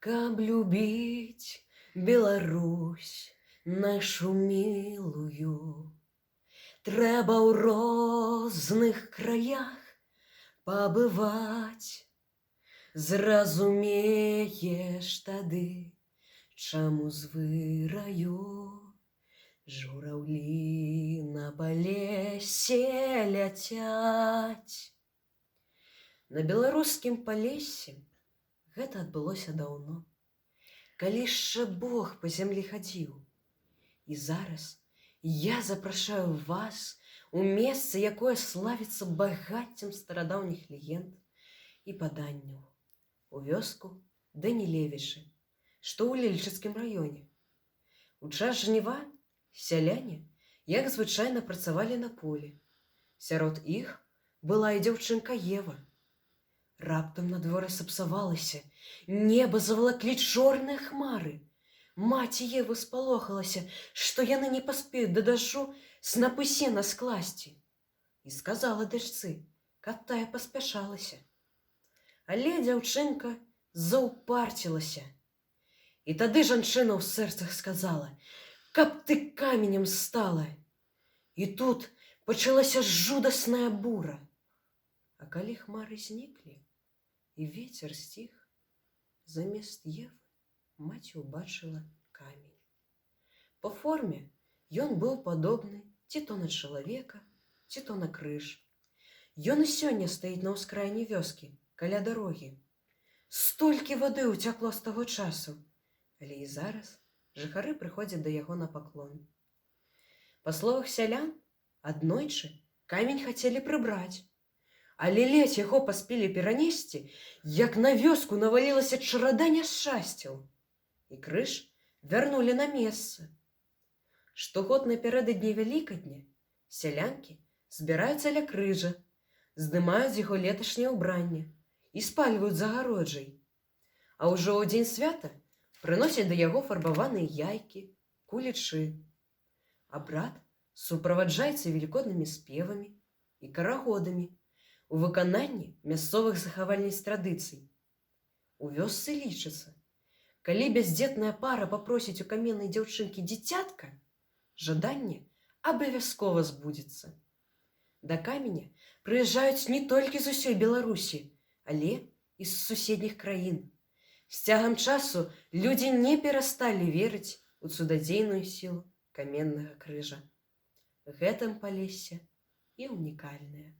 Каб любіць Беларусь нашу мілую, трэба ў розных краях пабываць. Зразумееш тады, чаму з выраю жураўлі на Палессе ляцяць. На беларускім Палессі гэта адбылося даўно, калі яшчэ Бог па зямлі хадзіў. І зараз я запрашаю вас у месца, якое славіцца багаццем старадаўніх легенд і паданняў, у вёску Данілевічы, што ў Лельчыцкім раёне. У час жніва сяляне, як звычайна, працавалі на полі. Сярод іх была і дзяўчынка Ева. Раптам надвор'е сапсавалася, неба завалаклі чорныя хмары. Маці Евы спалохалася, што яны не паспеюць да дажджу снапы сена скласці. І сказала дачцы, каб тая паспяшалася. Але дзяўчынка заўпарцілася. І тады жанчына ў сэрцах сказала: «Каб ты каменем стала!» І тут пачалася жудасная бура. А калі хмары зніклі і вецер сціх, замест Евы маці ўбачыла камень. Па форме ён быў падобны ці то на чалавека, ці то на крыж. Ён і сёння стаіць на ўскраіне вёскі, каля дарогі. Столькі вады ўцякло з таго часу, але і зараз жыхары прыходзяць да яго на паклон. Па словах сялян, аднойчы камень хацелі прыбраць, але ледзь яго паспелі перанесці, як на вёску навалілася чарада няшчасцяў, і крыж вярнулі на месца. Штогод напярэдадні Вялікадня сялянкі збіраюцца ля крыжа, здымаюць з яго леташняе ўбранне і спальваюць за агароджай. А ўжо ў дзень свята прыносяць да яго фарбаваныя яйкі, кулічы. Абрад суправаджаецца велікоднымі спевамі і карагодамі у выкананні мясцовых захавальніц традыцый. У вёсцы лічыцца, калі бяздзетная пара папросіць у каменнай дзяўчынкі дзіцятка, жаданне абавязкова збудзецца. Да каменя прыязджаюць не толькі з усёй Беларусі, але і з суседніх краін. З цягам часу людзі не перасталі верыць у цудадзейную сілу каменнага крыжа. Гэтым Палессе і унікальнае.